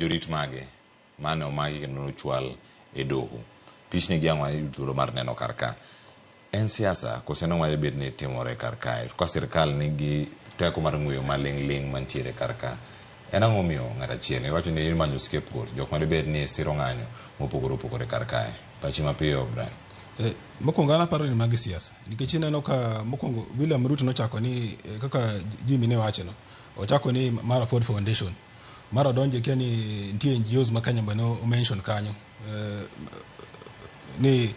Jorit mage mane omaki kendo nochwal e doho. Pichni gi ang' wayud thuolo mar neno kar ka. En siasa kose en ang'o madibed ni timore kar kae? Ka sirkal nigi teko mar ng'weyo maling' ling' mantiere kar ka, en ang'o momiyo ng'at achiel iwacho ni imanyo scapegoat, jok madibed ni siro ng'anyo mopogore opogore kar kae? Pachi mapiyo, Brian. Mokwongo an aparo ni magi siasa nikech ineno ka mokwongo William Ruto nochako ni kaka Jimmy ne wacho no, ochako ni mar Ford Foundation mar odonje kia ni nitie NGOs ma Kenya bende o mention kanyo ni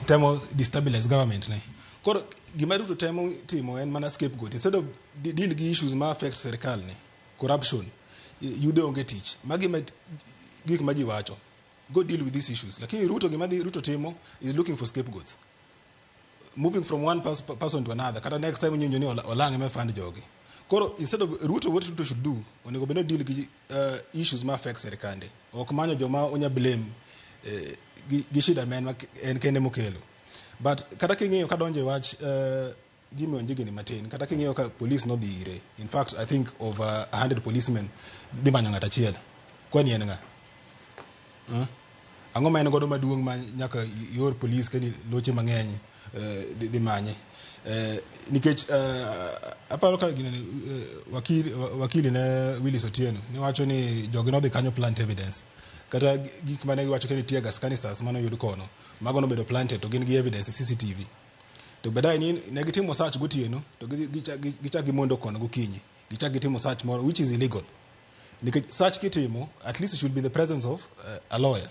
temo destabilize government ne. Koro gima Ruto temo timo en mana scapegoat instead of deal gi issues ma affect sirkal ni, corruption, yudhe onge tich, magi ma gik ma ji wacho, go deal with these issues. Lakini Ruto, gima dhi Ruto timo is looking for scapegoats, moving from one person to another. Kata next time nyinyo ni Olang' ema fund jogi. Koro instead of Ruto, what Ruto should do, onego bed ni deal gi issues ma affect sirkande, ok manyo joma onya blame gi shida ma en en kende mokelo. But kata king'iyo kadonjo e wach Jimmy Wanjigi ni matin, kata king'iyo ka police nodhi ire, in fact I think over 100 policemen dhi manyo ng'at achiel, kwani en ng'a? Huh? Ang'o ma en godo maduong' ma nyaka ior police keni loche mang'eny dhi manye? Nikech aparo ka ginene wakili ne Willis Otieno ne wacho ni jogi nodhi kanyo plant evidence, kata gik mane giwacho keni tear gas canisters mane oyud kono, mago nobedo planted, to gin gi evidence CCTV. To baadaye ni ne gitimo search gotieno, to gichak gimondo kono gokinyi, gichak gitimo search moro which is illegal, nikech search kitimo, at least it should be the presence of a lawyer.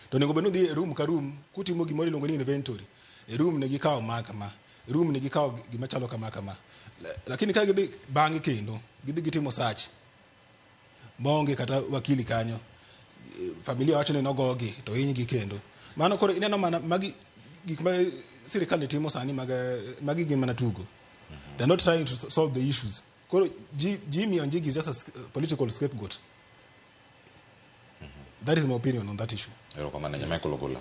To onego bed ni udhi e room ka room kutimo gimoro iluongo ni inventory. E room ne gikawo ma kama, e room ne gikawo gima chalo kama kama. Lakini ka gidhi bang'e kendo gidhi gitimo search maonge kata wakili kanyo, familia wacho ni nogogi to hinygi kendo. Mano koro ineno mana magi gik ma sirikal ni timo sani, mag magi gin mana tugo. They're not trying to solve the issues. Koro Jimmy Wanjigi is just a political scapegoat. That is my opinion on that issue. Erokamano, Michael Ogola.